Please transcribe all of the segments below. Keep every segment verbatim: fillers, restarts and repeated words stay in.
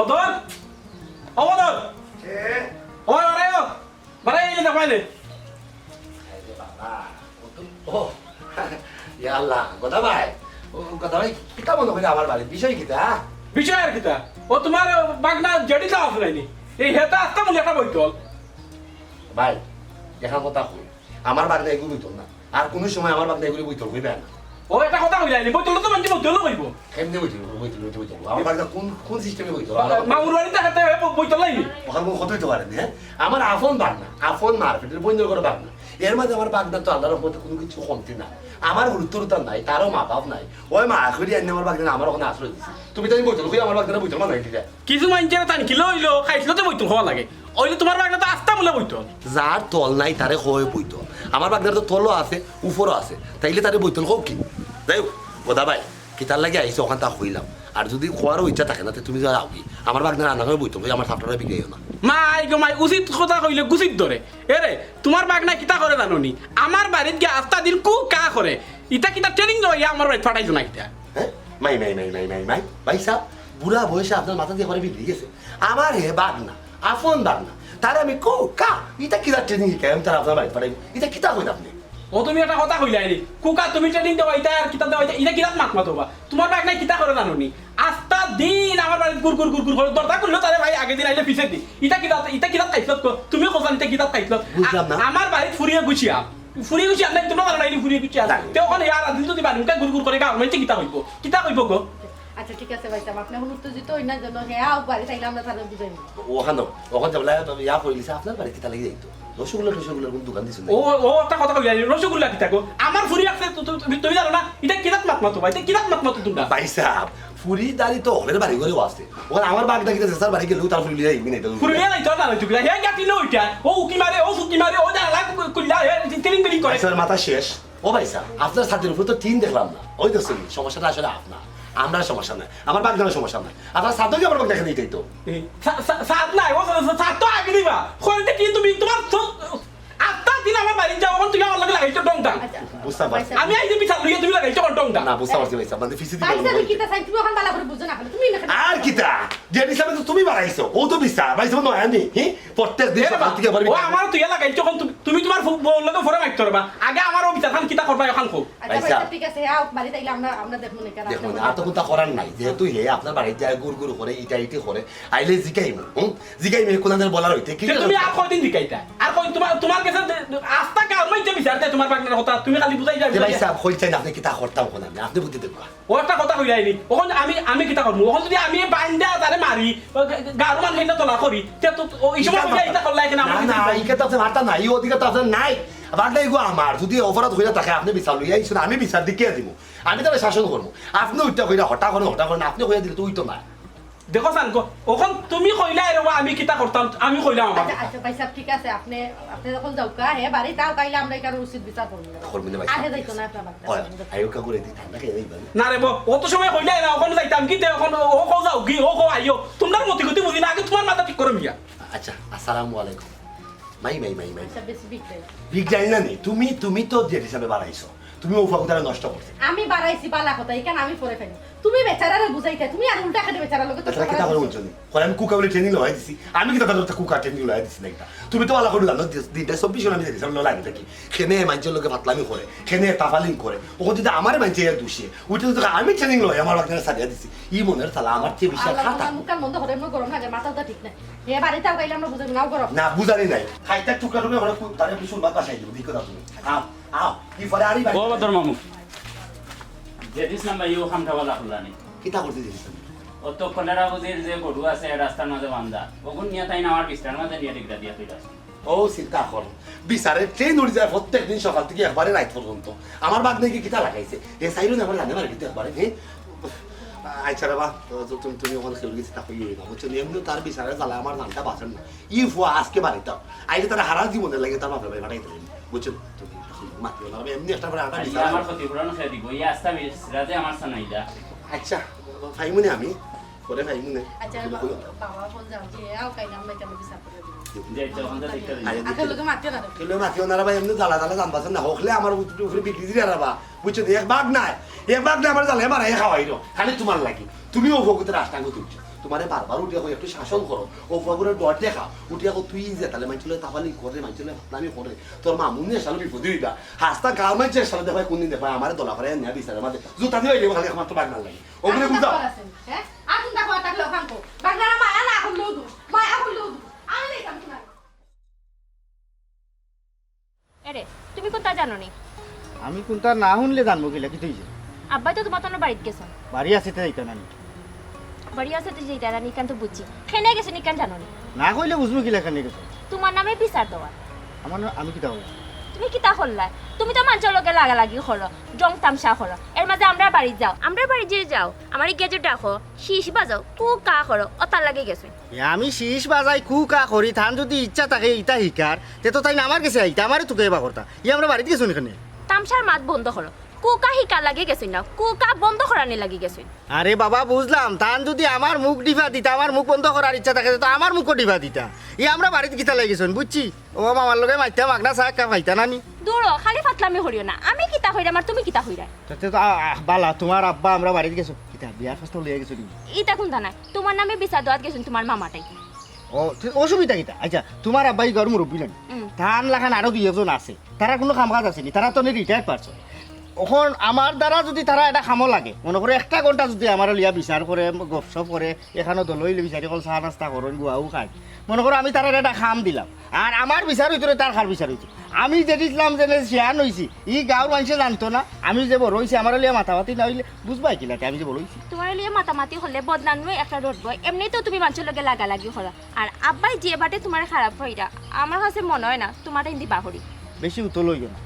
বদর, ও বদর। কে? ওই, ওরে ও। বারে এই যে দেখবাইলে। এই যে বাবা, ও তো, ও, ইয়া আল্লাহ, গদা ভাই। ও, গদা ভাই, কিতা মনে করি আমার বাড়ি? বিষয় কিতা? বিষয় আর কিতা? ও তোমার বাগনা জেডি তো আছে নাইনি? এই হেতা আস্তা মূলে একটা বইতল। ভাই, দেখা কথা কই। আমার বাগনা এগু বইতল না। আর কুনু সময় আমার বাগনা এগুলি বইতল কইবে না। ও, এটা কথা কইলা নি, বইতল তো মানছি, বইতল কইব। কেমনে বইতল, বইতল, বইতল, বইতল? আমার বাগনা কোন, কোন সিস্টেমে বইতল? আমার বাগনা মামুর বাড়িতে হাতে হয়ে বই-, বইতল নাই নি? ওখানে কোনো কথা হইতে পারে না, হ্যাঁ? আমার আফন বাগনা, আফন মার পেটের বইন্দর করে বাগনা। এর মাঝে আমার বাগনা তো আল্লাহর রহমতে কোনো কিছু কমতি না। আমার হুরুত্তর উতার নাই, তারও মা বাপ নাই। ওই মা আখুরি আইনে আমার বাগনা আমার ওখানে আশ্রয় দিছে। তুমি তাই বইতল কই আমার বাগনা বইতল মানাই দিলে? কিছু মানছে না, তান কিলো হইলো, খাইছিল তো বইতল হওয়া লাগে। ওইলে তোমার বাগনা তো আস্তা মূলে বইতল। যার তল নাই, তারে কয় বইতল। আমার বাগনার তো তলও আছে, উপরও আছে। তাইলে তারে বইতল কও কি? যাই হোক, গদা ভাই, কিতার লাগি আইছো, ওখান তা কইলাম। আর যদি খোয়ারও ইচ্ছা থাকে না, তে তুমি যাও কি? আমার বাগনার আনা হয় বইতল, কই আমার থাপড়াটা বিগড়াইও না। মাই গো মাই, উচিত কথা কইলে গুছিত ধরে। এরে, তোমার বাগনা কিতা করে জানো নি? আমার বাড়িত গিয়া আস্তা দিন কু কা করে। ইতা কিতা ট্রেনিং দেওয়া আমার বাড়িত পাঠাইছো না কিতা? হ্যাঁ? মাই, মাই, মাই, মাই, মাই, মাই। ভাই সাহেব, বুড়া বয়সে আপনার মাথা দিয়ে করে বিগড়ে গেছে। আমার হে বাগনা, আফন বাগনা। তারে আমি কো, কা, ইতা কিতা ট্রেনিং হিকাই, আমি তার আপনার বাড়িত পাঠাইব। ইতা কিতা কইন আপনি? ও তুমি একটা কথা কইলাই নি। কুকা তুমি ট্রেনিং দেওয়া, ইতা আর কিতা দেওয়া, ইতা, ইতা কিতা মাত মাতো বা? তোমার বাগনায় কিতা করে জানো নি? আস্তা দিন আমার বাড়িত গুর গুর গুর গুর করে। দরজা খুললো তারে ভাই আগে দিন আইলে পিছে দি। ইতা কিতা, ইতা কিতা খাইছত কো? তুমি কোথান ইতা কিতা খাইছত? বুঝলাম না। আ-, আমার বাড়িত ফুরিয়ে গুছিয়া। ফুরি গুছি আনলাই, তোমরা মারা নাইনি ফুরি গুছি আন। জানি। তে ওখানে ইয়ার আদিন যদি বাড়ি মুখে গুড় গুড় করে গাওয়ার মাঝে কিতা হইব? কিতা হইব গো? আচ্ছা, ঠিক আছে ভাই সাহেব, আপনি এখন উত্তেজিত হই না যেন। হ্যাঁ, আও, বাড়ি থাইলে আমরা তাহলে বুঝাই নিব। ওখানো, ওখান যাবলা ইয়া কইলিছে আপনার বাড়ি কিতা লাগি যাইতো? রসগোল্লা টসগোল্লার কোন দোকান দিছেন? ও, ও একটা কথা কইয়া, রসগোল্লা কিতা গো? আমার ফুরি আছে তো, তো, তুমি, তুমি জানো না? এটা কিরাত মাত মাতো ভাই, এটা কিরাত মাত মাতো তোমরা। ভাই সাহেব, ফুরি দাড়ি তো হলের বাড়ি ঘরেও আছে। ওখানে আমার বাগনা কিতা স্যার বাড়ি গেলেও তার ফুরি লিয়ে আইবি না, এটা ফুরি লিয়ে নাই তো, না, তুই হে গাটি লো ওইটা। ও উকি মারে, ও ফুকি মারে, ও জানালা কু-, কু-, কুল্লা, হে তিলিং বিলিং করে। ভাই সাহেব, মাথা শেষ। ও ভাই সাহেব, আপনার ছাদের উপরে তো টিন দেখলাম না। ওই দেখছেন, সমস্যাটা আসলে আপনার। আমরার সমস্যা নাই। আমার বাগনার সমস্যা নাই। আপনার ছাদও কি আমার বাগনা এখানে দিতেই তো? এ, সা-, সা-, ছাদ নাই, ও সা-, সা-, ছাদ তো আগে দিবা। কইতে কি তুমি তোমার ছ-, আটটা দিন আমার বাড়ি যাও, এখন তুমি আমার লগে লাগাইছো ডংটা। আচ্ছা। বুঝতে পারছি। আমি আইছি বিচার লইয়া তুমি লাগাইছো ডংটা। না, বুঝতে পারছি ভাই সাহেব, মানে ফিসি দিকে ভাই সাহেব, কিতা চাই? তুমি এখন বালা করে বুঝো না, তুমি না আর কিতা? যে হিসাবে তো তুমি বাড়াইছো, ও তো বিচার, ভাই সাহেব, নয় আমি, হি? প্রত্যেক দিন এ সকাল বাবা, থেকে আবার ও বিচার। আমার তুই লাগাইছো, এখন তুমি, তুমি তোমার ফু-, বউর লগে ফরে মাইক করবা। আগে আমার ও বিচার খান কিতা করবা এখন খুব। আচ্ছা, ভাই সাহেব। ভাই সাহেব, ঠিক আছে, আও, বাড়ি তাইলে আমরা, আমরা দেখবো না, কেন দেখবো আপনার না, আর তো মনে কোনটা করার নাই, যেহেতু হে আপনার বাড়িত যায়, গুড় গুড় করে, ইটা ইটি করে, আইলে জিকাইমু, হুম? জিকাইমু, কোন দিন বলার হইতে, কি তে তুমি আর কয়দিন জিকাইতা? আর কই তোমার, তোমার কাছে দে-, আস্তা গাঁর মাঝে বিচার দেয় তোমার বাগনার কথা, তুমি খালি বুঝাই যাবে। যে ভাই সাহেব, কইছেন আপনি কিতা করতাম কোন আমি, আপনি বুদ্ধি দেখবা। ও একটা কথা কইলাইনি, ওখান আমি, আমি কিতা করবো? ওখান যদি আমি বাইন্দা তারে মারি, ও গা-, গাঁর মানুষ না তোলা করি, তে তো ও এই সময় ইটা বলে মাথা-, ইটা করলা এখানে আমার না, না, ভিতরে। ইটা তো আপনার মাথা নাই, ও দিকে তো আপনার নাই। বাগনা এগো আমার, যদি অপরাধ হইয়া থাকে, আপনি বিচার লইয়া আইসুন, আমি বিচার দিকে দিব। আমি তাহলে শাসন করবো। আপনি ওইটা কইরা হঠা করেন, হঠা করেন, আপনি কইয়া দিলে তো ওই তো না। দেখো সান গো, ওখান তুমি কইলা এরে বা আমি কিতা করতাম, আমি কইলাম আমার আচ্ছা, কথা। আচ্ছা, ভাই সাহেব, ঠিক আছে, আপনি, আপনি যখন যাও কা, হে বাড়ি তাও কাইলে আমরা এখানে উচিত বিচার করবো। করবো না ভাই আগে সাহেব, যাইতো ঠিক না আছে। আপনার বাড়িতে। হয়, আইও কা করে দি, ঠান্ডা খেয়ে যাইবা। না রে বা, অত সময় কইলা এরে, ওখান যাইতাম কি, তে ওখান ও কও যাও কি, ও কও আইও, তোমরা মতি গতি বুঝি না, আগে তোমার মাথা ঠিক করো মিয়া। আচ্ছা, আসসালামু আলাইকুম। মাই, মাই, মাই, মাই। আচ্ছা, বেশি বিগ যাই। বিগ যাই না নি, তুমি, তুমি তো যে হিসাবে বাড়াইছো, তুমি ও ফাকুদারে নষ্ট করছো। আমি বাড়াইছি বালা কথা, এখানে আমি পরে ফেলি। তুমি বেচারারে বুঝাইতে, তুমি আর উল্টা খেতে বেচারার লগে তো তারা কিতা করে বুঝছো নি? করে আমি কুকা বলে ট্রেনিং লগাই দিছি, আমি কিতা তাদের কুকা ট্রেনিং লগাই দিছি না কিতা? তুমি তো বালা করে জানো, দিন-, দিনটা চব্বিশ ঘন্টা আমি দেখি, আমি লড়াই থাকি। খেনে মাইনষের লগে ফাতলামি করে, খেনে তাফালিং করে। ও যদি আমার মাইনষে এর দোষে, ওইটা তো আমি ট্রেনিং লই, আমার বাগনারে সারিয়া দিছি। ই মনের তালা আমার চেয়ে বিশাল আল্লাহ খাতা। তোমার মুখখান বন্ধ করে, এমন গরম লাগে, মাথাটা ঠিক নাই। এ বাড়িতে আও, তাইলে আমরা বুঝাবো, নাও গরম। না, বুঝানি নাই। খাইতে টুকরা টুকরা করে কু-, তারে কিছু ভাত বাসাই দিব, ঠিক কথা তুমি। আও, আও, কি পরে আরই বাড়ি। ও বাদর মামু। যে দিস না ভাই, ও খামটা বালা খুললানি। কিতা করতে দিস না? ও তো কলেরা বুঝির যে গরু আছে রাস্তার মাঝে বান্ধা, ওগুন নিয়ে তাই না আমার বিছনার মাঝে নিয়ে ডিগরা দিয়া তুই রাস্তা। ও চিন্তা করো, বিচারে ট্রেন উড়ি যায় প্রত্যেক দিন সকাল থেকে একবারে রাত পর্যন্ত। আমার বাগনায় কি কিতা লাগাইছে? এ সাইরুন আমার জানে মারে কিন্তু একবারে, হে? আচ্ছা রে বা, তো তুমি, তুমি ওখানে খেয়ে গেছি, তা হইয়ে না, বুঝছো? এমনি তার বিচারে জ্বালা আমার জানটা বাঁচেন না। ই ফুয়া আজকে বাড়িতে আও। আইলে তারা হারা জীবনের লাগে তার বাপের বাড়ি পাঠাই দিলেন। বুঝছো? তুমি এখন মাতিও না, এমনি একটা করে আটা আরে বিচার আমার ক্ষতিপূরণ খেয়ে দিব, এই আস্তা বিছরা যে আমার সানাইদা। আচ্ছা, ফাইমুনে আমি। করে ভাই মনে আচ্ছা, তুমি বা-, কইও। বাবা বল যাও যে, আও, কাইলে আমরা কেন বিচার করে দিব? যে, যে, ওখান থেকে দেখতে দিই। আরে, আচ্ছা, দেখতে লোকে মাতিও না। কেউ মাতিও না রে ভাই, এমনি জ্বালা জ্বালা জানবাছেন না, হকলে আমার উপরে, উপরে বিক্রি দিলে রে বা, বুঝছো তো? এক ভাগ নাই, এক ভাগ নাই, আমার জ্বালা, এবার এ খাওয়াই রো, খালি তোমার লাগি। তুমিও ভোগতে রাস্তা আঙ্গু তুলছো। তুমারে বারবার উঠিয়া কই, একটু শাসন করো। অউ ফুয়াগুরে ডর দেখাও। উঠিয়া কও, তুই যে তাইলে মানষর লগে তাফালি করে, মানষর লগে ফাতলামি করে, তোর মামুনি আইজ বিপদে অইবা। হাছটা গাঁওর মানষে আইজ দেখবায়, কুনদিন দেখবায়, আমারে দলা করাইয়া নিয়া বিচারর মাঝে জুতা দিবায়, খালি একমাত্র বাগনার লাগি। অগুরে বুঝাও। হ্যাঁ? আগুন দেখো, তাকলে ওখান কো। বাগনারা মায়া না করলেও দু, মায়া করলেও দু। আমি দেখতাম তোমার। এরে, তুমি কুনতা জানো নি? আমি কুনতা না হুনলে জানমু কিলা, কিতা অইছে? আব্বায় তো তুমার তনে বাড়িত গেছইন। বাড়ি আছে তে যাইতা না নি? বাড়ি আছে তে যাইতা না নি, ইখান তো বুঝছি। কেনে গেছইন ইখান জানো নি? না কইলে বুঝমু কিলা কেনে গেছইন? তুমার নামে বিচার দেওয়ার। আমার না-, আমি কিতা করলাম? তুমি কিতা করলায়? তুমি তো মানষর লগে লাগালাগি করো, জং তামশা করো। এর মাঝে আমরার বাড়িত যাও, আমরার বাড়িত যে যাও, আমারে গিয়া যে ডাকো, শিস বাজাও, কু কা করো, অতার লাগি গেছইন। এ, আমি শিস বাজাই, কু কা করি, তান যুদি ইচ্ছা থাকে ইতা হিকার, তে তো তাইন আমার গেছে আইতা, আমারে তুকাইবা করতা। ই আমরার বাড়িত গেছইন কেনে? তামশার মাত বন্ধ করো। কু কা হিকার লাগি গেছইন না, কু কা বন্ধ করানির লাগি গেছইন। আরে বাবা, বুঝলাম, তান যুদি আমার মুখ ডিফা দিতা, আমার মুখ বন্ধ করার ইচ্ছা থাকে, তে তো আমার মুখো ডিফা দিতা। ই আমরার বাড়িত কিতার লাগি গেছইন, বুঝছি? ও মামার লগে মাতিয়া মাগনা চা এক কাপ খাইতা না নি? দুরো, খালি ফাতলামি করিও না। আমি কিতা কইরাম আর তুমি কিতা কইরায়? তে তো, আ, আ, বালা, তুমার আব্বা আমরার বাড়িত গেছইন। কিতা, বিয়ার প্রস্তাব লইয়া গেছইন নি? ইতা কুনতা নায়। তুমার নামে বিচার দেওয়াত গেছইন তুমার মামাটাই। ও, তে অসুবিধা কিতা? আচ্ছা, তুমার আব্বা ই গাঁওর মুরব্বি না নি? হুম। তান লাখান আরো দুই একজন আছে। তারার কুনু কাম কাজ আছে নি? তারা তো অনে retired person। অখন আমার দ্বারা যুদি তারা এটা কামো লাগে, মনো করো একটা ঘন্টা যুদি আমারে লইয়া বিচার করে, গপসপ করে, এখানো দল অইলে বিচারি অকল চা নাস্তা করইন, গুয়াও খাইন। মনো করো আমি তারারে এটা কাম দিলাম, আর আমার বিচার অইতো নায়, তার কার বিচার অইতো? আমি যে দিছলাম যে সিয়ান অইছি, ই গাঁওর মানষে জানতো না, আমি যে বড় অইছি, আমারে লইয়া মাতামাতি না অইলে বুঝবায় কিলা তে আমি যে বড় অইছি? তুমারে লইয়া মাতামাতি করলে বদনাম নয় একটা রটবো, এমনেই তো তুমি মানষর লগে লাগালাগি করো। আর আব্বায় যে বাটে তুমারে খারাপ পাইরা, আমার কাছে মনো অয় না তুমারটা ইন্দি বাহরি। বেশি উতল অইও না।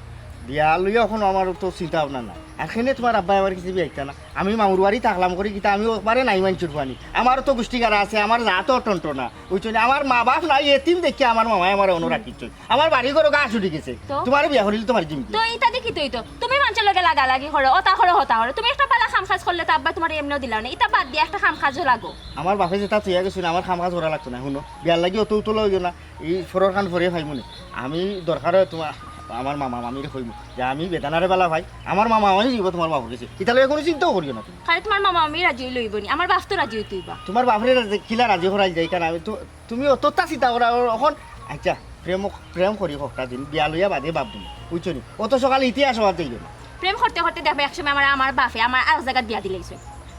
বিয়া লইয়া অখন আমার তো চিন্তা ভাবনা নাই। আর কেনে তুমার আব্বায় আমার গেছে বিয়া দিতা না? আমি মামুর বাড়ি থাকলাম করি কিতা, আমি একবারে নাই মানষর ফুয়া নি। আমারও তো গুষ্টি গাড়া আছে, আমার জাতও টনটনা। বুঝছো নি? আমার মা বাপ নাই, এতিম দেখিয়া আমার মামায় আমারে অনো রাখিছইন। আমার বাড়ি ঘরো ঘাস উঠি গেছে। তো? তুমারে বিয়া করিলে তুমার জিম্মি। তো ইতা দি কিতা অইতো? তুমি মানষর লগে লাগালাগি করো, অতা করো, হতা করো। তুমি একটা বালা কাম কাজ করলে তো আব্বায় তুমারে এমনেও দিলা না। ইতা বাদ দিয়া একটা কাম কাজো লাগো। আমার বাপে যেতা থইয়া গেছইন, আমার কাম কাজ করা লাগতো না। হুনো, বিয়ার লাগি অত উতলা অইও না। ই ফরর খান ফরে পাইমু নে। আমি দরকার অয় তুমার, আমার মামা মামিরে কইমু যে আমি বেদানারে বালা পাই, আমার মামা মামি দিবো তুমার বাপর গেছে। ইতা লইয়া কুনু চিন্তাও করিও না তুমি। খালি তুমার মামা মামি রাজি অইলে অইবো নি, আমার বাপ তো রাজি অইতো অইবা। তুমার বাপরে রাজি, কিলা রাজি করাইল যায়, কারণ আমি তো, তুমি অততা চিন্তা করা অখন। আচ্ছা, প্রেম, প্রেম করি কয়টা দিন, বিয়া লইয়া বাদে বাপ দিমু, বুঝছো নি? অত সকালে ইতিহাস হওয়ার যাইও না। প্রেম করতে করতে দেখবে এক সময় আমার, আমার বাপে আমার আর জাগাত বিয়া দিলাইছে।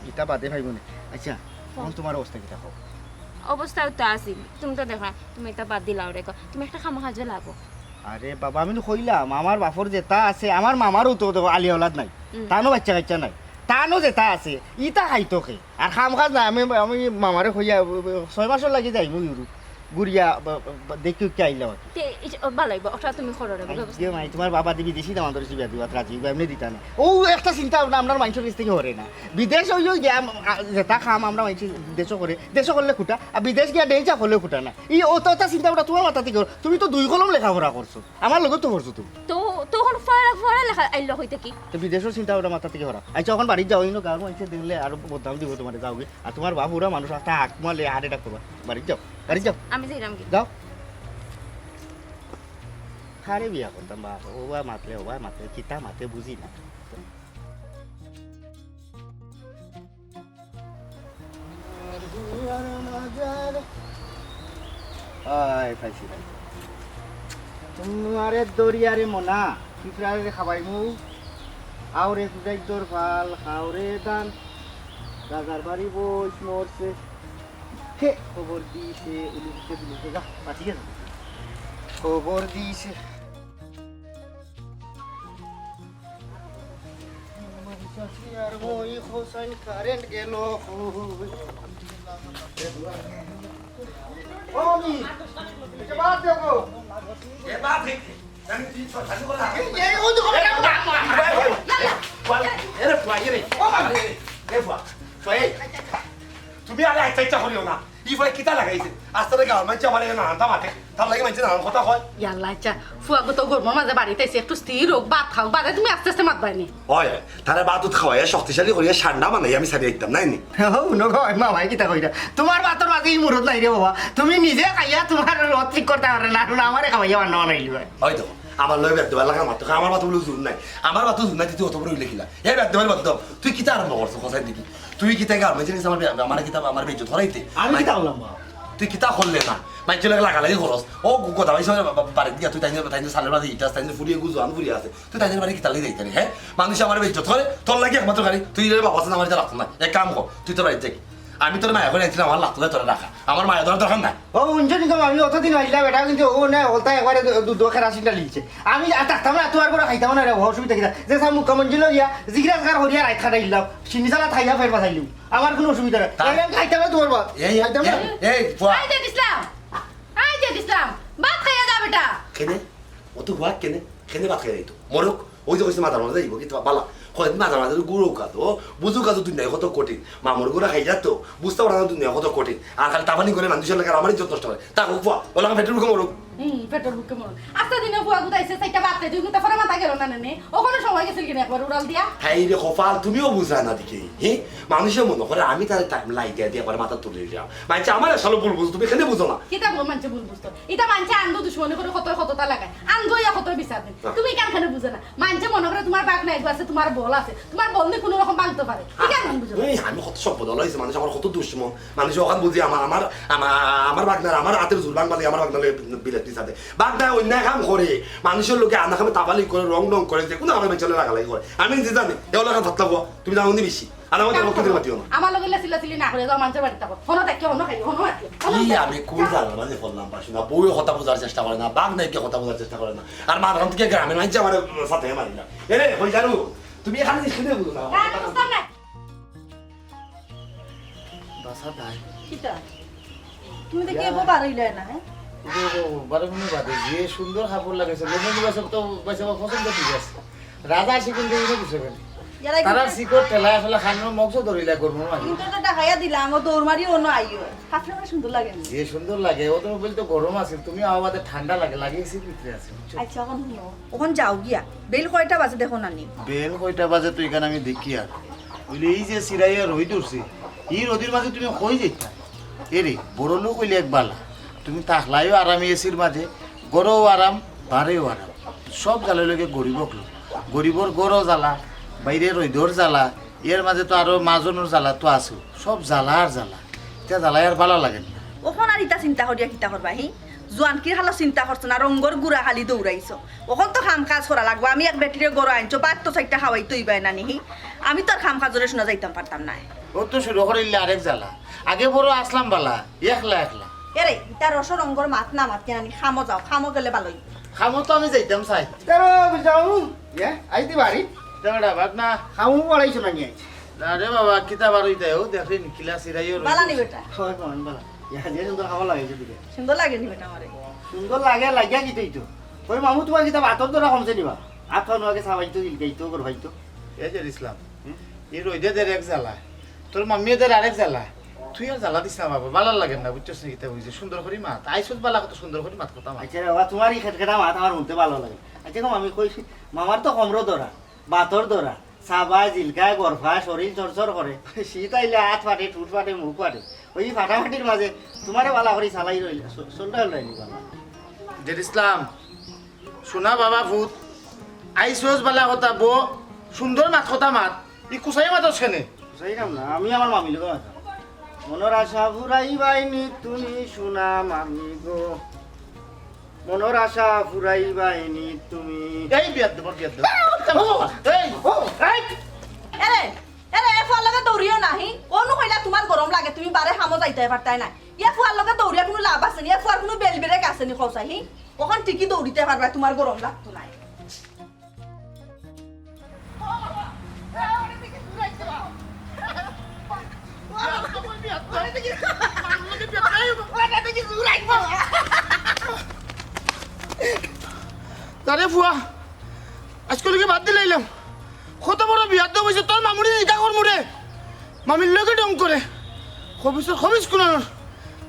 ইতা বাদে পাইবো নি। আচ্ছা, অখন তুমার অবস্থা কিতা কও? অবস্থাও তো আছি, তুমি তো দেখো না, তুমি ইতা বাদ দিলাও রে, তুমি একটা কামো কাজো লাগো। আরে বাবা, আমি তো কইলাম, আমার বাপর যেতা আছে, আমার মামারও তো দেখো আলি আওলাদ নাই, হুম। তানও বাচ্চা কাচ্চা নাই, তানও যেতা আছে, ইতা খাইতো কে? আর কাম কাজ নাই, আমি, আমি মামারে কইয়া, ছয় মাসর লাগি যাইমু ইউরোপ, ঘুরিয়া, বা, বা, দেখি উঠি আইলাম আর কি। তে, এই যে, ও, ভালাই বা, ওটা তুমি করো রে, আই ব্যবস্থা। গো মাই, তুমার বাবা দি বিদেশি দামান ধরেছি বিয়া দিবাত রাজি, এমনি দিতা না। অউ একটা চিন্তা ভাবনা আমরার মানষর গেছ থাকি হরে না। বিদেশ অইলো গিয়া, আম, আ, যেতা কাম আমরা মানষে দেশো করে, দেশো করলে খুটা, আর বিদেশ গিয়া ডেইচা করলে খুটা না। ই অত, অত চিন্তা ভাবনা তুমার মাথা থাকি হরে। তুমি তো দুই কলম লেখাপড়া করছো, আমার লগে তো পড়ছো তুমি। তো, তো অখন পড়া, পড়া লেখা আইলো কই থাকি? তো বিদেশর চিন্তা ভাবনা মাথা থাকি হরাও। আচ্ছা, অখন বাড়িত যাও, ইনো গাঁওর মানষে দেখলে আরো বদনাম দিবো তুমারে, যাওগি। আর তুমার বাপ বুড়া মানুষ, একটা হাক মারলে heart attack করবা। বাড়িত যাও, বাড়িত যাও। আমি যাইরাম কি? যাও। কারে বিয়া করতাম বা, ওবা মাতলে, ওবা মাতলে, কিতা মাতে বুঝি না। আয়, পাইছি, পাইছি। তুমারে দরিয়ারে মনা, পিঁপড়ারে খাবাইমু। আওরে ফুটাই তোর ফাল, খাওরে ধান। রাজার বাড়ি বইস মরছে। হে, খবর দিছে, উলুকে দিছে, যা, বাঁচি গেছে। খবর দিছে। আর ওই হোসেন কারেন্ট গেল। ও আমি, এটা বাদ দেখো। এ বাদ দেখো। আমি তুই ছ-, চালু করলাম। এই, এই, ওই দেখো, এটা বাদ, বাদ, বাদ। এরে ফুয়া, এরে। ও বাবা। এ ফুয়া, ফুয়া, এই। তুমি আরে আচ্ছা, আচ্ছা করিও না। ই ভাই কিতা লাগাইছে? আস্তে আস্তে গাঁওর মানষে আমারে নানানতা মাতে। তার লাগি মানষে নানান কথা কয়। ইয়াল্লা, আচ্ছা, ফুয়াগু তো গরমর মাঝে বাড়িত আইছে, একটু স্থির অউক, ভাত খাউক, বাদে তুমি আস্তে আস্তে মাতবায় নি। অয়, অয়, তারে ভাত উত খাওয়াইয়া শক্তিশালী করিয়া ঠান্ডা বানাইয়া আমি ছাড়ি আইতাম, নায় নি? ও, হুনো গো, মামায় কিতা কইরা? তুমার ভাতর মাঝে ই মুরত নাই রে বাবা। তুমি নিজে খাইয়া তুমার রথ ঠিক করতায় পারো না, আর আমারে খাওয়াইয়া বান্না বানাইলিবায়। অয় দেখো, আমার লগে বেদ দেবার লাখান মাতো, আমার ভাতো বুলে জুর নাই। আমার ভাতো জুর নাই, তুই অত বড় অইলে কিলা? এ বেদ দেবার বাদ দাও, তুই কিতা আরম্ভ করছো, কথায় দেখি? তুই কিতা গার্মেন্টসর গেছে আমার বে-, আমার কিতা, আমার বেইজ্জত করাইতে? আমি কিতা করলাম, বা? তুই কিতা করলে না? মাইনষর লগে লাগালাগি করস। ও গু-, গদা ভাই সাহেব বা-, বা-, বাড়িত গিয়া তুই তাইনর, তাইনর সালের মাঝে ইটা আছে, তাইনর ফুড়ি এগু জোয়ান ফুড়ি আছে। তুই তাইনর বাড়ি কিতা লাগি যাইতে রে, হ্যাঁ? মানুষে আমার বেইজ্জত করে, তোর লাগি একমাত্র খালি, তুই রে বাবা আছে না, আমার ইটা লাগতো না। এক কাম কর, তুই তোর বাড়িত যা। আমি তোর মায়া করি আনছিলাম, আমার লাগতো না তোর রাখা। আমার মায়া ধরার দরকার নাই। ও, হুনছো নি তো, আমি অতদিন আইলাম, এটা কিন্তু ও না, ওলতা একবারে দু-, দু-, দু কেরাসিনটা লিখছে। আমি আর থাকতাম না, তোমার করে খাইতাম না রে, অসুবিধা কিতা? যে সাব মুখ্যমন্ত্রী লইয়া জিজ্ঞাসা করিয়া রাইত খাটাইলাম, সিন্নি চালা থাইয়া ফের বাঁচাইলিও। আমার কোনো অসুবিধা নাই। তা- এই আমি খাইতাম না তোমার ভাত। এই, খাইতাম না। এই, এই, ফুয়া। I Z Islam, I Z Islam, ভাত খাইয়া যা বেটা। কেনে? ও তো ফুয়া কেনে? কেনে ভাত খাইয়া যাইতো? মরুক, ওই যে কইছে মাঝে মাঝে যাইবো, কিন্তু বালা। কয়দিন মাঝে মাঝে গুরু কাজ, ও বুঝু কাজ দুনিয়ায় কত কঠিন। মামুর গুড়া খাইয়া তো, বুঝতে পারে না দুনিয়ায় কত কঠিন। আর খালি তাফানি করে মানুষর লগে আমার ইজ্জত নষ্ট করে। তা হোক ফুয়া, ওলা পেটের ভুকে মরুক। হুম, পেটের ভুকে মরুক। আস্তা দিনে ফুয়া গুতাইছে, চাইরটা ভাত খাইতে, কিন্তু তারপরে মাথা গেল না, না, নে। ও কোনো সময় গেছিল কিনা একবার উড়াল দিয়া? হায় রে কপাল, তুমিও বুঝা না দেখি, হি? মানুষে মনে করে আমি তারে তা-, লাই দিয়া দিয়া পরে মাথা তুলে দিলাম। মানষে আমার আসলে ভুল বুঝ, তুমি কেনে বুঝো না? কিতা বলো মানষে ভুল বুঝতো? ইটা মানষে আন্দো দুশমনি করে কত কততা লাগায়। আন্দো ইয়া কত বিচার দেয়। হ্যাঁ। তুমি কেন কেন বুঝো না? মানষে মনে করে তোমার বাঘ নাই, আছে, তোমার বল আছে। তোমার বল নিয়ে কোনো রকম ভাঙতে পারে। ঠিক আছে, আমি বুঝো না। এই আমি কত সভ্য দল হয়েছে, মানুষ আমার কত দুশমন। মানুষ ওখান বুঝি আমার, আমার, আমার, আমার বাগনার, আমার হাতের জোর ভাঙ বালি, আমার বাগনার লগে বিলেত পিছাতে। বাগনায় অন্য কাম করে, মানুষর লগে আনা কামে তাবালি করে, রং রং করে, যে কোনো আমার মেচলে লাগালাগি করে। আমি নিজে জানি, এ ওলা কাম থাকতে হবো, তুমি জানো নি বেশি। আর আমার লগে কিতা মাতিও না। আমার লগে লাচিলাচি না করে যাও, মানষর বাড়িত থাকো। হনো থাকি, হনো খাইও, হনো মাতিও, হনো কি থাকি। আমি কোন জানার মাঝে পড়লাম, পারছি না। বউয়ে কথা বোঝার চেষ্টা করে না, বাগনায় কেউ কথা বোঝার চেষ্টা করে না। আর মাঝখান থেকে গ্রামের মানষে আমার সাথে মারি না। এরে, হই জানো, তুমি এখানে নিশ্চয় বুঝো না। না, আমি বুঝতাম না। বাসা তাই। কিতা? তুমি দেখি এবার বার হইলে না, হ্যাঁ? ও, ও, ও, বারো মিনিট বাদে যে সুন্দর কাপড় লাগাইছে, লম্বা লম্বা সব তো পয়সা পছন্দ ঠিক আছে। রাজা আসি কিন্তু এগুলো দিছে কেন? ইয়ারা তারা কিন্তু সিকট ঠেলায় আসলে খানোর মগজ ধরিলা গরম মারি। কিন্তু তো দেখাইয়া দিলাম, ও দৌড় মারি অন্য আইও। কাপড় আমার সুন্দর লাগে না। যে সুন্দর লাগে, ও তো মোবাইল তো গরম আছে, তুমি আওয়াজে ঠান্ডা লাগে, লাগে এসির ভিতরে আছে, বুঝছো? আচ্ছা, এখন শুনো, ওখান যাও গিয়া। বেল কয়টা বাজে দেখো না নি? বেল কয়টা বাজে তো এখানে আমি দেখি আর। বুঝলি, এই যে সিরাইয়া রই ধরছে, এই রোদের মাঝে তুমি কই যাইতা? এরে, বড় লোক হইলে এক বালা, তুমি থাকলায়ও আরামে এসির মাঝে, ঘরও আরাম, বারেও আরাম। সব জ্বালা লগে গরিব লোক, গরিবর ঘরও জ্বালা, বাইরে রইদর জ্বালা, এর মাঝে তো আরো মাজনর জ্বালা তো আছে, সব জ্বালা আর জ্বালা। ইটা জ্বালায় আর বালা লাগে না। অখন আর ইতা চিন্তা করিয়া কিতা করবা হি? জোয়ানকির হালো চিন্তা করছো না, রঙ্গর গুড়া খালি দৌড়াইছো। অখন তো কাম কাজ করা লাগবো। আমি এক বেটিরে ঘরো আনছো, ভাত তো চাইরটা খাওয়াইতে অইবায় না নি হি? আমি তো আর কাম কাজরে শুনা যাইতাম পারতাম না। ও তো শুরু করিলে আরেক জ্বালা। আগে বড় আসলাম বালা, একলা একলা। এরে, ইতা রস রঙ্গর মাত না মাত কেন নি? কামো যাও, কামো গেলে ভালোই। কামো তো আমি যাইতাম চাই। তেরো যাও, এ, আইতে পারি। তেরোটা বাদ না। কামো বাড়াইছো না নি আইছে? না রে বাবা, কিতা বার হইতে ও, দেখলি নি, কিলা সিরাইও রই বালা নি গেছে। বেটা। হয়, কমান বালা। ইয়া, যে সুন্দর খাবার লাগাইছে দিকে। সুন্দর লাগে নি বেটা আমারে? সুন্দর লাগে, লাগিয়া কিতাই তো। ওই মামু, তোমার কিতা ভাতর দরা কমছে নি বা? আত খাওয়ানো আগে সাবাইতো, ইলকাইতো, গরবাইতো। এ যে ইসলাম, হুম? এই রইদে দের এক জ্বালা, তোর মাম্মিয়ে দের আরেক জ্বালা। তুই আর জ্বালা দিস না বাবা, বালা লাগে না, বুঝছস নি কিতা বুঝে? সুন্দর করি মাত। আইসুল বালা কত সুন্দর করি মাত কথা মাত। আচ্ছা রে বাবা, তোমার এই খেটখেটা মাত আমার শুনতে ভালো লাগে। আচ্ছা গো, আমি কই, মামার তো কমরো দরা, ভাতর দরা। সাবায়, জিলকায়, গরফায়, শরীর চরচর করে। শীত আইলে আত ফাটে, ঠুট ফাটে, মুখ ফাটে। ওই ফাটাফাটির মাঝে তোমারে বালা করি চালাই রইলে, চ-, চলটা হল রইলি বালা। জের ইসলাম, শোনা বাবা ফুত, আইসোস বালা কথা বো, সুন্দর মাত কথা মাত, ই কুসাই মাতস কেনে? কুসাই কাম না, আমি আমার মামি লোক মাতাম। মনর আশা ফুরাই বাইনি তুমি সোনা মামি গো। মনর আশা ফুরাইবায়নি তুমি। এই বিয়াদ্দব, বিয়াদ্দব। এই, ও, এই। এরে, এরে, এ ফুয়ার লগে দৌড়িও না, হি? অনু কইলা তোমার গরম লাগে, তুমি বারে কামো যাইতায় পারতায় না। এ ফুয়ার লগে দৌড়িয়া কোনো লাভ আছে নি? এ ফুয়ার কোনো বেল ব্রেক আছে নি, কও চাই, হি? অখন ঠিকই দৌড়িতে পারবা, তোমার গরম লাগতো নায়। আরে ফুয়া, আজকে লোকে বাদ দিলাইলাম। কত বড় বিয়াদ্দব অইছে, তোর মামুরে জিকা করমু রে। মামির লগে ঢং করে। খবিসর খবিস কুনানোর।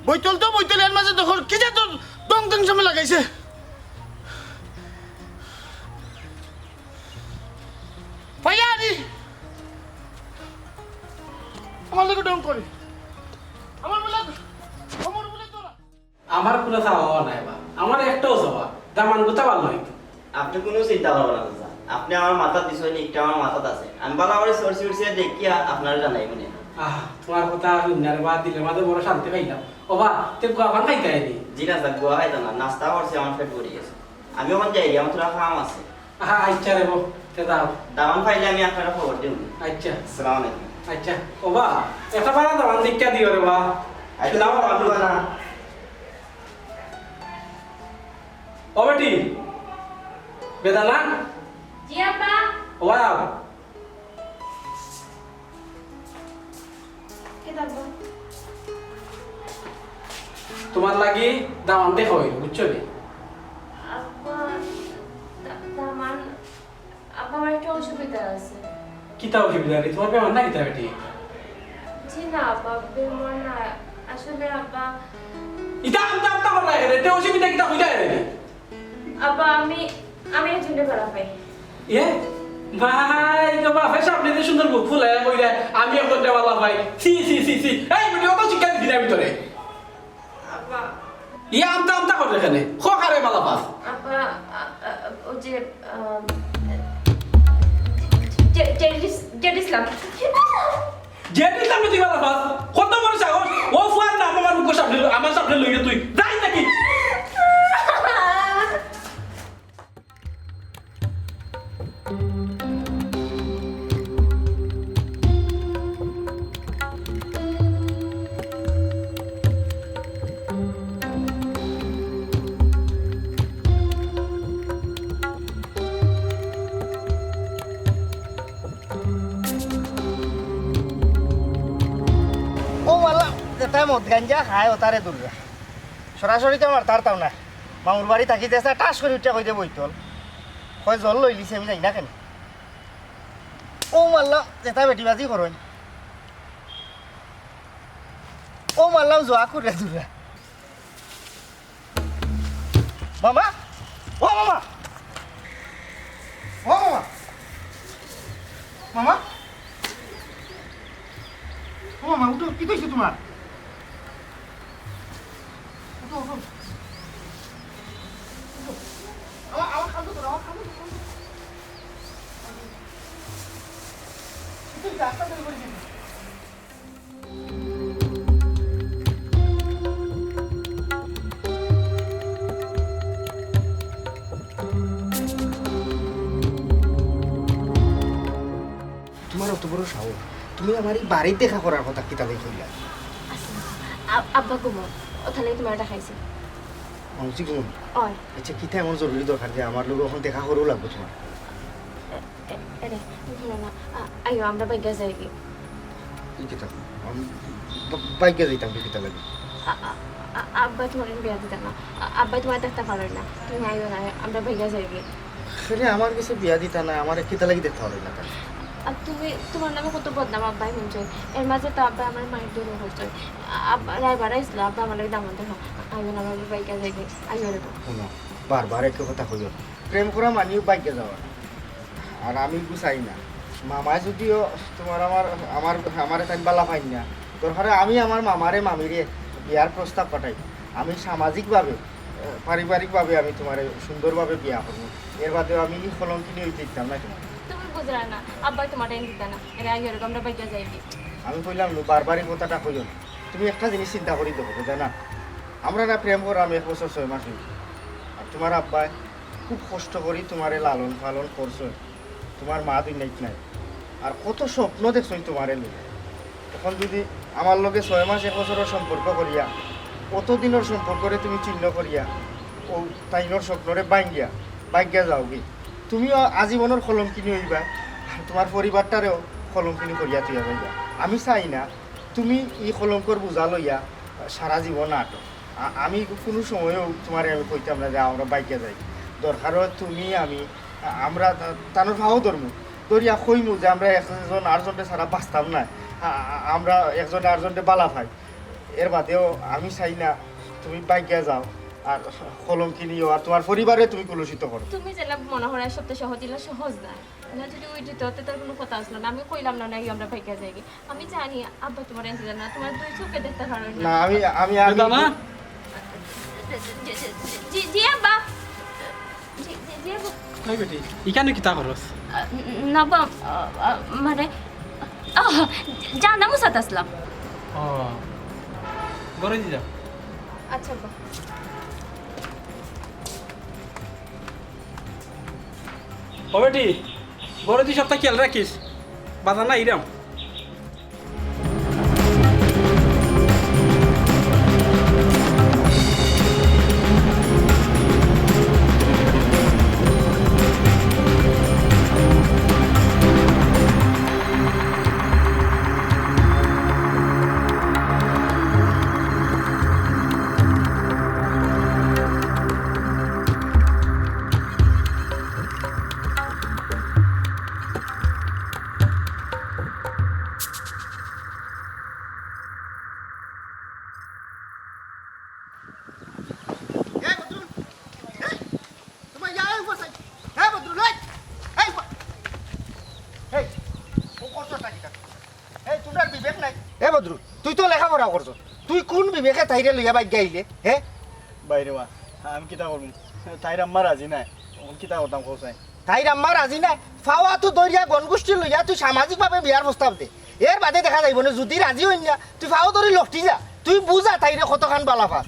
বইতল তো বইতল, এর মাঝে দেখো কি যে তোর ঢং ঢং সামনে লাগাইছে। ভাইয়া আনি। আমার লগে ঢং করে। আমার বলে, আমার বলে তোরা। আমার কোনো চাওয়া নাই বা। আমার একটাও চাওয়া, দামান গুতা ভালো হইতো। আপনি কোনো চিন্তা করবেন না, চাচা। আপনি আমার মাথাত দিছেন, একটা আমার মাথাত আছে। আমি ভালো করে সরষে উঠছে দেখিয়া আপনারা জানাই মনে। আহ, তুমার কথা হুনিয়া রে বা, দিলর মাজে বড় শান্তি পাইলাম। ও বা, তে গুয়া পান খাইতায় নি? জি না স্যার, গুয়া খাইতাম না, নাস্তা করছি, আমার পেট ভরি গেছে। আমি অখন যাইগি, আমার থুড়া কাম আছে। আহা, আইচ্ছা রে বা, তে যাও। দামান পাইলে আমি আপনারে খবর দিমু। আইচ্ছা। আসসালামু আলাইকুম। আইচ্ছা, ও বা, একটা বালা দামান দেখিয়া দিও রে বা। আইচ্ছা, দামান দামান পাইলে না। ও বেটি, বেদানা? জি আব্বা। ও বা। কিতা আব্বা? তুমার লাগি দামান দেখা অইলো, বুঝছো নি? আব্বা, দা-, দামান, আব্বা, আমার একটা অসুবিধা আছে। কিতা অসুবিধা রে? তুমার বেমার না কিতা বেটি? জি না আব্বা, বেমার না। আসলে আব্বা, ইতা আমতা আমতা কররায় কেনে? তে অসুবিধা কিতা কইতায় রে? আব্বা, আমি, আমি একজনরে বালা পাই। এ? ভাই গো, বাপের সামনে যে সুন্দর মুখ ফুলাইয়া কইরা, "আমি একজনরে বালা পাই।" ছি, ছি, ছি, ছি। এই বেটি, অত শিক্ষা দিছি না আমি তোরে। আব্বা। ইয়া আমতা আমতা কররায় কেনে? ক কারে বালা পাস? আব্বা, আ, আ, ওই যে, আম, জে-, জেড ইস-, জেড ইসলাম। জেড ইসলামরে তুই বালা পাস? কত বড় সাহস? ও ফুয়ার নাম আমার মুখর সামনে, আমার সামনে লইরে তুই। যাই নাকি? ও মাল্লা, যেতায় মদ গাঞ্জা খায়, অতারে দূর রাখ। সরাসরি তো আমার তার তাও না। মামুর বাড়ি থাকি দেশে ঠাস করি উঠিয়া কই দে বইতল। কয় জল লইলিছে, আমি জানি না কেনে। ও মাল্লা, যেতায় বেটিবাজি করইন। ও মাল্লাও জোয়া করে দূর রাখ। মামা? ও মামা? ও মামা? মামা? ও মামা, উঠো, কিতা অইছে তুমার? উঠো, উঠো। উঠো। আমার, আমার কান্দো ধরো, আমার কান্দো ধরো। কিতা অইছে? আস্তে আস্তে করে দিন। তুমার অত বড় সাহস, তুমি আমার ই বাড়িত দেখা করার কথা কিতা লাগি কইলা? আচ্ছা, আ-, আব্বা ঘুমো, অতার লাগি তুমারে ডাকাইছি। মানসিক ঘুম? অয়। আচ্ছা, কিতা এমন জরুরি দরকার যে আমার লগে অখন দেখা করাও লাগবো তুমার? এ, এরে, হুনো না, আ-, আইও, আমরা ভাইগা যাইগি। ই কিতা? আমি বা-, ভাইগা যাইতাম কিতা লাগি? আ-, আ-, আ-, আব্বায় তুমারে বিয়া দিতা না। আ-, আব্বায় তুমারে দেখতা পারইন না। তুমি আইও না, আমরা ভাইগা যাইগি। আরে, আমার গেছে বিয়া দিতা না, আমারে কিতা লাগি দেখতা পারইন না তাইলে? আর তুমি, তুমার নামে কত বদনাম আব্বায় হুনছইন। এর মাজে তো আব্বায় আমারে মাইর ধরও করছইন। আ-, আব্বা রায়বার আইছলা, আব্বা আমার লাগি দামান দেখো। আইও না, আমরা ভাইগা যাইগি। আইও রে বাবা। হুনো, বারবার একই কথা কইও। প্রেম করা মানেউ ভাইগা যাওয়া। আর আমি ইগু চাই না। মামায় যুদিও তুমার আমার, আমার, আমারে তাইন বালা পাইন না, দরকারে আমি আমার মামারে, মামিরে বিয়ার প্রস্তাব পাঠাই। আমি সামাজিকভাবে, আহ, পারিবারিকভাবে আমি তুমারে সুন্দরভাবে বিয়া করমু। এর বাদেও আমি ই কলঙ্কিনী অইতে দিতাম না তুমারে। তুমি বুঝরায় না, আব্বায় তুমারে দিতা না। এরে আইও রে, আমরা ভাইগা যাইগি। আমি কইলাম নু, বারবার ই কথাটা কইও না। তুমি একটা জিনিস চিন্তা করি দেখো, জানা, আমরা না প্রেম করলাম এক বছর ছয় মাস অইছে। আর তুমার আব্বায় খুব কষ্ট করি তুমারে লালন পালন করছইন, তুমার মা দুনিয়াত নাই। আর কত স্বপ্ন দেখছইন তুমারে লইয়া। অখন যুদি আমার লগে ছয় মাস এক বছরর সম্পর্ক করিয়া, অত দিনর সম্পর্করে তুমি ছিন্ন করিয়া, অউ তাইনর স্বপ্নরে ভাঙ্গিয়া, ভাইগা যাওগি, তুমিও আজীবনর কলঙ্কিনী অইবায়, আর তুমার পরিবারটারেও কলঙ্কিনী করিয়া থইয়া যাইবায়। আমি চাই না তুমি ই কলঙ্কর বুঝা লইয়া সারা জীবন আটো। আ-, আমি কুনু সময়ও তুমারে আমি কইতাম না যে আমরা ভাইগা যাই। দরকার অয় তুমি আমি, আ-, আমরা তা-, তানর পাও ধরমু, ধরিয়া কইমু যে আমরা একজন আরজনরে ছাড়া বাঁচতাম না, আ-, আ-, আমরা একজনে আরজনরে বালা পাই। এর বাদেও আমি চাই না তুমি ভাইগা যাও, আর কলঙ্কিনী অও, আর তুমার পরিবাররে তুমি কলুষিত করো। তুমি যেলা মনো করো সবচেয়ে সহজ, ইলা সহজ না। না, যুদি অউ দিত, তে তার কুনু কথা আছলো না। আমি কইলাম না, না, ই আমরা ভাইগা যাইগি। আমি জানি, আব্বা তুমার ইন্তেজার না, তুমার দুই চউখে দেখতা পারইন না। না, আমি, আমি, আমি দাদা, মা? জি, জি, জি, জি, আব্বা। জি, জি, জি, আব্বা। কই বেটি, ইখানো কিতা করস? আ, না, আব্বা, আ, আ, মানে, আহ, জানা মুসাত আসলাম। ও, ঘরে দি যা। আচ্ছা, আব্বা। ও বেটি, ঘরে দি সবটা খেয়াল রাখিস। বাজার না ইরাম। এ বদরুল, এই, তোমার ইয়া, এই উপর সাইড। এ বদরুল, এই, এই উপর। এই, ও করছোটা কিতা? এই, তোমরার বিবেক নাই? এ বদরুল, তুই তো লেখাপড়া করছস, তুই কোন বিবেকে তাইরে লইয়া বাইগ্যা আইলে, হে? বাইরে মা, আমি কিতা করমু? তাইর আম্মা রাজি নাই, অখন কিতা করতাম কও চাই? তাইর আম্মা রাজি নাই, ফাওয়া তো দরিয়া গণগোষ্ঠী লইয়া তুই সামাজিকভাবে বিয়ার প্রস্তাব দে। এর বাদে দেখা যাইব না, যদি রাজি অইন না, তুই ফাও ধরি লটকি যা। তুই বুঝা তাইরে কতখান বালা পাস।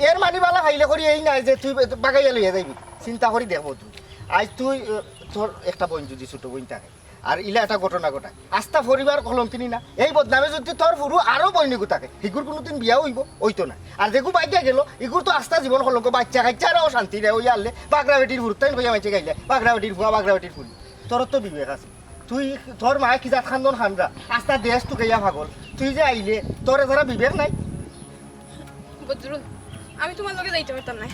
এর মানি বালা পাইলে করি এই নাই যে তুই বাগাইয়া লইয়া যাইবি। চিন্তা করি দেখবো তুই। আজ তুই, আহ, তোর একটা বইন যদি ছোট বইন থাকে, আর ইলা একটা ঘটনা ঘটায়, আস্তা পরিবার কলঙ্কিনী না? এই বদনামে যদি তোর ফুরু আরো বইনিগু থাকে, হিগুর কোনোদিন বিয়া অইব? অইতো না। আর যেগু বাইগ্যা গেল, ইগুর তো আস্তা জীবন কলঙ্ক, বাচ্চা কাচ্চা আরো শান্তি নেই, ওই আনলে বাগরা বেটির ফুরুত তাইন কইয়া মাইনষে গাইলে, বাগরা বেটির ফুয়া, বাগরা বেটির ফুরি। তোর তো বিবেক আছে। তুই, তোর মায়ে কি জাত খান্দন খান্দরা, আস্তা দেশ তুকাইয়া পাগল। তুই যে আইলে, তোর এ যারা বিবেক নাই। বদরুল, আমি তোমার লগে যাইতাম পারতাম নায়।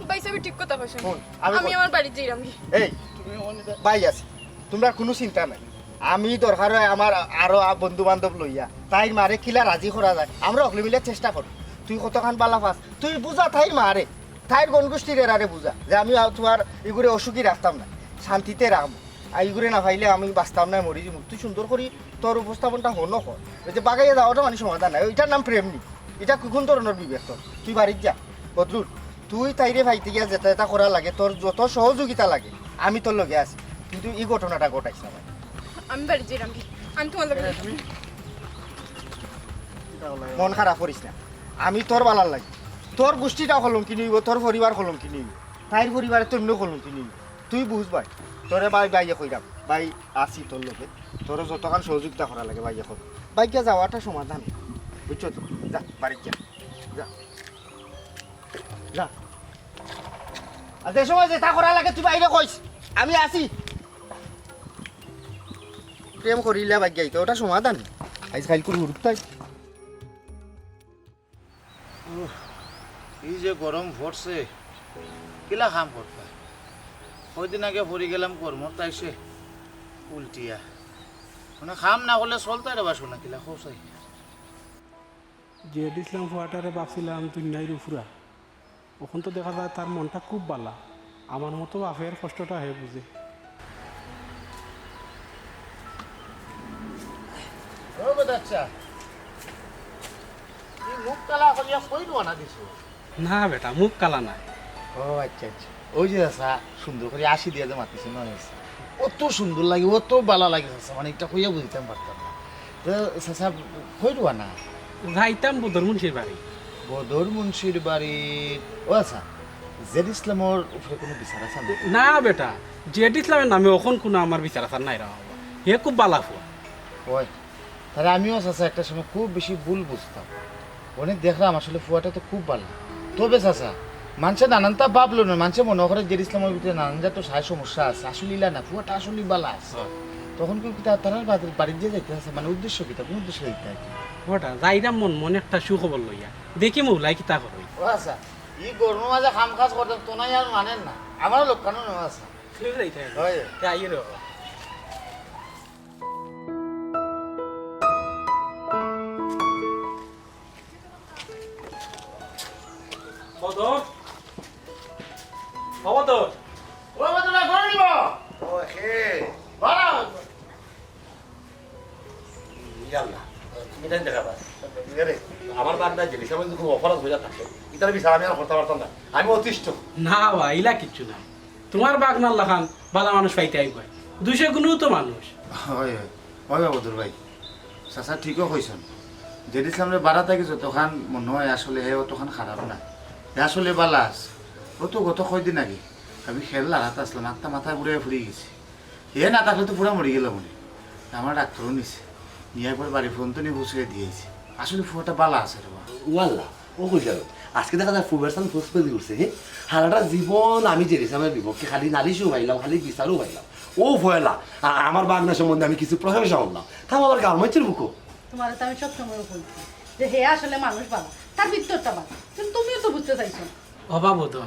ভাইসাবে ঠিক কথা কইছইন। হুন, আমি আমি কই- আমার বাড়িত যাইরাম গি। এই, ভাই আছে, তোমরার কুনু চিন্তা নাই। আমি দরকার অয় আমার আরো আ-, বন্ধু বান্ধব লইয়া, তাইর মারে কিলা রাজি করা যায়, আমরা হকলে মিলে চেষ্টা করি। তুই কতখান বালা পাস, তুই বুঝা তাইর মারে, তাইর গণগোষ্ঠীর এরারে বুঝা যে আমি আ-, তোমার ইগুরে অসুখী রাখতাম না, শান্তিতে রাখমু। আর ইগুরে না পাইলে আমি বাঁচতাম না, মরি যিমু। তুই সুন্দর করি তোর উপস্থাপনটা হনো কর। ওই যে বাগাইয়া যাওয়াটা মানে সমাধান নাই, ওইটার নাম প্রেম নি। ইটা কোন ধরনের বিবেক তোর? তুই বাড়িত যা। বদরুল, তুই তাইরে পাইতে গিয়া যেটা যেটা করা লাগে, তোর যত সহযোগিতা লাগে, আমি তোর লগে আছি। কিন্তু এই ঘটনাটা ঘটাইস না ভাই। আমি বাড়িত যাইরাম গি। আমি তোমার লগে যাইতাম। মন খারাপ করিস না, আমি তোর বালার লাগি। তোর গোষ্ঠীটা কলঙ্কিনী অইব, তোর পরিবার কলঙ্কিনী অইব, তাইর পরিবারে তো এমনিও কলঙ্কিনী অইব। তুই বুঝ ভাই, তোরে ভাই ভাইয়ে কইরাম, ভাই আছি তোর লগে, তোরে যতখান সহযোগিতা করা লাগে ভাইয়ে কর। বাইগ্যা যাওয়াটা সমাধান, বুঝছো তো? যা, বাড়িত যা, যা, যা। আর যে সময় যেটা করা লাগে তুই বাইরে কইস, আমি আছি। প্রেম করিলা বাইগ্যা আইতো, ওটা সমাধান। আইজ কাইল করে হুরুক তাই। উফ, ই যে গরম পড়ছে, কিলা কাম করতাম? কয়দিন আগে পড়ি গেলাম কর্মর তাইছে উল্টিয়া। মানে কাম না করলে চলতায় রে বা সোনা, কিলা কও চাই? জেড ইসলাম ফুয়াটারে ভাবছিলাম দুনিয়ার উফরা, অখন তো দেখা যায় তার মনটা খুব বালা। আমার মতো বাপের কষ্টটা হে বুঝে। ও গো চাচা, ই মুখ কালা করিয়া কই রওয়ানা দিছো? না বেটা, মুখ কালা নায়। ও আচ্ছা, আচ্ছা। ওই যে চাচা, সুন্দর করি আশি দিয়া যে মাতিছে, মনে অইছে। অত সুন্দর লাগে, অত বালা লাগে চাচা, মানে ইটা কইয়া বুঝাইতাম পারতাম না। তো চাচা, কই রওয়ানা? যাইতাম বদর মুন্সির বাড়ি। বদর মুন্সির বাড়ি। ও আচ্ছা, জেড ইসলামর উপরে কুনু বিচার আছে না? না বেটা, জেড ইসলামর নামে অখন কুনু আমার বিচার আচার নাই রে বাবা। হে খুব বালা ফুয়া। ওই, তাইলে আমিও চাচা একটা সময় খুব বেশি ভুল বুঝতাম। অনে দেখলাম আসলে ফুয়াটা তো খুব বালা। তবে চাচা, মানষে নানানতা ভাবলো না, মানষে মনো করে জেড ইসলামর ভিতরে নানান জাতর সায় সমস্যা আছে, আসলে ইলা না, ফুয়াটা আসলে বালা আছে। হ্যাঁ। তখন কই কিতা তারার বাড়ি, বাড়িত যে যাইতা চাচা, মানে উদ্দেশ্য কিতা, কুন উদ্দেশ্য যাইতা আর কি? ফুয়াটা, যাইরাম মন মনে একটা সুখবর লইয়া, দেখি মৌলাই কিতা করইন। ও আচ্ছা, ই গরমর মাঝে কাম কাজ করতাম তো নাই আর মানের না, আমারও লোকসান অইবো চাচা। ঠিক আছে, ঠিক আছে। হয়। তে আইও রে বাবা। বদর? ও বদর? ও বদর ভাই, ঘরে নিব। ও হে। বাড়াও। ইয়াল্লা, তুমি তাই দেখা পাস। এরে, আমার বাগনা জিনিস, আমি খুব অপরাধ বুঝা থাকে। ইতার বিচার আমি আর করতে পারতাম না। আমি অতিষ্ঠ। না বা, ইলা কিচ্ছু না। তোমার বাগনার লাখান বালা মানুষ পাইতে আইবায়। দুইশো গুণও তো মানুষ। হয়, হয়। হয় বা বদর ভাই। চাচা ঠিকও কইছইন। জেড ইসলামরে বাড়া থাকি যতখান মনো অয় আসলে হে অতখান খারাপ না। হে আসলে বালা আছে। অউ তো গত কয়দিন আগে আমি খেল লাড়াত আছলাম, আত্তা মাথা ঘুরাইয়া পড়ি গেছি। হে না থাকলে তো পুরা মরি গেলাম অনে। আমার ডাক্তারও নিছে। নিয়া একবার বাড়ি ফোন তো নিয়া পৌঁছাই দিয়াইছে। আসলে ফুয়াটা বালা আছে রে বা। ওয়াল্লা, ও কই যাবে? আজকে দেখা যায় ফুবের সান ফুস করে উঠছে, হে? হারাটা জীবন আমি জেড ইসলামর বিপক্ষে খালি নালিশও পাইলাম, খালি বিচারও পাইলাম। ও ফয়লা, আ-, আমার বাগনা সম্বন্ধে আমি কিছু প্রশংসা করলাম। তাও আবার গাঁর মাইনষর বুকো। তোমারে তো আমি সবসময় বলছি যে হে আসলে মানুষ বালা, তার ভিতরটা বালা। কিন্তু তুমিও তো বুঝতে চাইছো না। ও বাবু তো,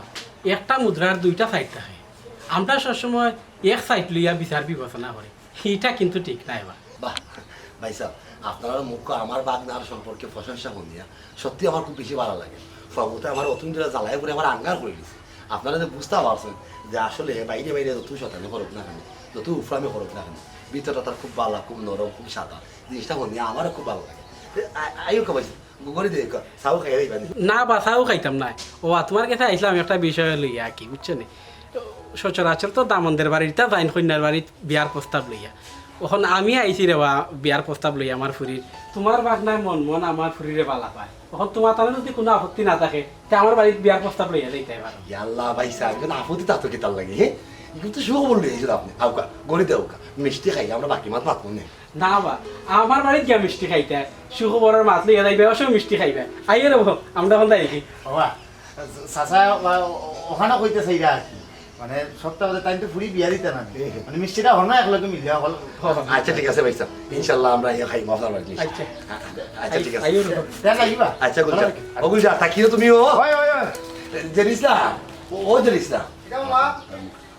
একটা মুদ্রার দুইটা সাইড থাকে। আমরা সবসময় এক সাইড লইয়া বিচার বিবেচনা করি, ইটা কিন্তু ঠিক নায় বা। বাহ, ভাইসাব, আপনারার মুখো আমার বাগনার সম্পর্কে প্রশংসা হুনিয়া সত্যি আমার খুব বেশি বালা লাগে। ফুয়াগুতে আমার অতদিন ধরি জ্বালাইয়া পুড়াইয়া আমার আঙ্গার করি দিছে। আপনারা যে বুঝতা পারছইন যে আসলে বাইরে বাইরে যত শয়তানি করুক না কেনে, যত উফরামি করুক না কেনে, ভিতরটা তার খুব বালা, খুব নরম, খুব সাদা। জিনিসটা হুনিয়া আমারও খুব বালা লাগে। তে আ-, আইও কা ভাইসাব, গড়ি দেউক্কা, চাও খাইয়া যাইবা নি? না বা, চাও খাইতাম না। ও, তোমার গেছে আইছলাম একটা বিষয় লইয়া আর কি, বুঝছো নি? সচরাচর তো দামান্দর বাড়িত ইতা যাইন কইন্যার বাড়িত বিয়ার প্রস্তাব লইয়া। অখন আমি আইছি রে বা বিয়ার প্রস্তাব লইয়া আমার ফুরির। তোমার বাগনায় মন মন আমার ফুরিরে বালা পায়। অখন তোমার তানর যদি কুনু আপত্তি না থাকে, তে আমার বাড়িত বিয়ার প্রস্তাব লইয়া যাইতায় পারো। ইয়াল্লা ভাইসাব, ইখান আপত্তি থাকতো কিতার লাগি, হে? ইখান তো সুখবর লইয়া আইছইন আপনে। আউক্কা, গড়ি দেউক্কা, মিষ্টি খাইয়া আমরা বাকি মাত মাতমু নে। না বা, আমার বাড়িত গিয়া মিষ্টি খাইতায়, সুখবরর মাত লইয়া যাইবায়, অবশ্য মিষ্টি খাইবায়। আইও রে বা, আমরা অখন যাই দেখি। বাবা, চাচা, ও-, অখানও কইতে চাইরা আর কি। মানে, সপ্তাহ বাদে তাইন তো ফুরি বিয়া দিতা না। মানে, মিষ্টিটা অনো একলগে মিলিয়া অকল। আচ্ছা, ঠিক আছে ভাইসাব, ইনশাল্লাহ আমরা ইয়া খাইমু আপনার বাড়িত মিষ্টি। আচ্ছা। আচ্ছা, ঠিক আছে। আইও রে বা। দেখ, আইবা। আচ্ছা, গুলশা। ও গুলশা, থাকিও তুমিও। ওই, ওই, ওই। জেড ইসলাম, ও, ও জেড ইসলাম। এটা মা।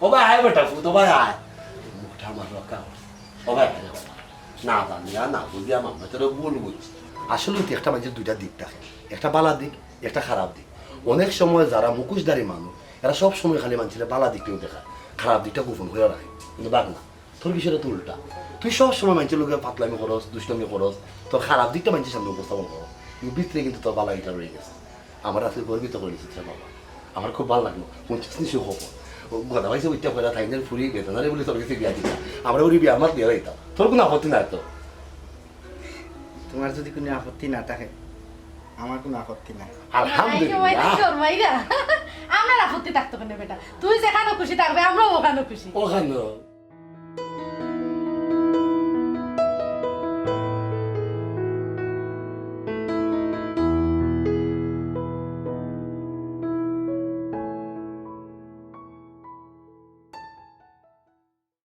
ও ভাই, আয় বেটা, ফুত, ও ভাই, আয়। মুখটা আমার রক্ষা। ও ভাই, আয় বাবা। না জানিয়া, না বুঝিয়া, মামা, তোরা ভুল বুঝছি। আসলে তো একটা মাইনষর দুইটা দিক থাকে, একটা বালা দিক, একটা খারাপ দিক। অনেক সময় যারা মুখোশধারী মানুষ, এরা সব সময় খালি মাইনষরে বালা দিকটাউ দেখায়, খারাপ দিকটা গোপন করিয়া রাখে। কিন্তু বাগনা, তোর বিষয়টা তো উল্টা। তুই সব সময় মাইনষর লগে ফাতলামি করস, দুষ্টামি করস, তোর খারাপ দিকটা মাইনষর সামনে উপস্থাপন করস, কিন্তু ভিতরে কিন্তু তোর বালা দিকটা রই গেছে। আমার আজকে গর্বিত করি দিছস রে বাবা, আমার খুব বালা লাগলো। পঞ্চাশ নিশো খবর, ও গদা ভাইসাব উঠা কইরা থাইনের ফুরি বেদনারে বলে তোর গেছে বিয়া দিতা, আমরা ওরে বিয়া আমার বিয়া দিতাম, তোর কুনু আপত্তি নাই তো? তোমার যদি কুনু আপত্তি না থাকে, আমার কুনু আপত্তি নাই। আলহামদুলিল্লাহ। আইকে ওই তো শর্মাইরা। আমরার আপত্তি থাকতো কেনে বেটা? তুই যেখানো খুশি থাকবে, আমরাও অখানো খুশি। অখানো।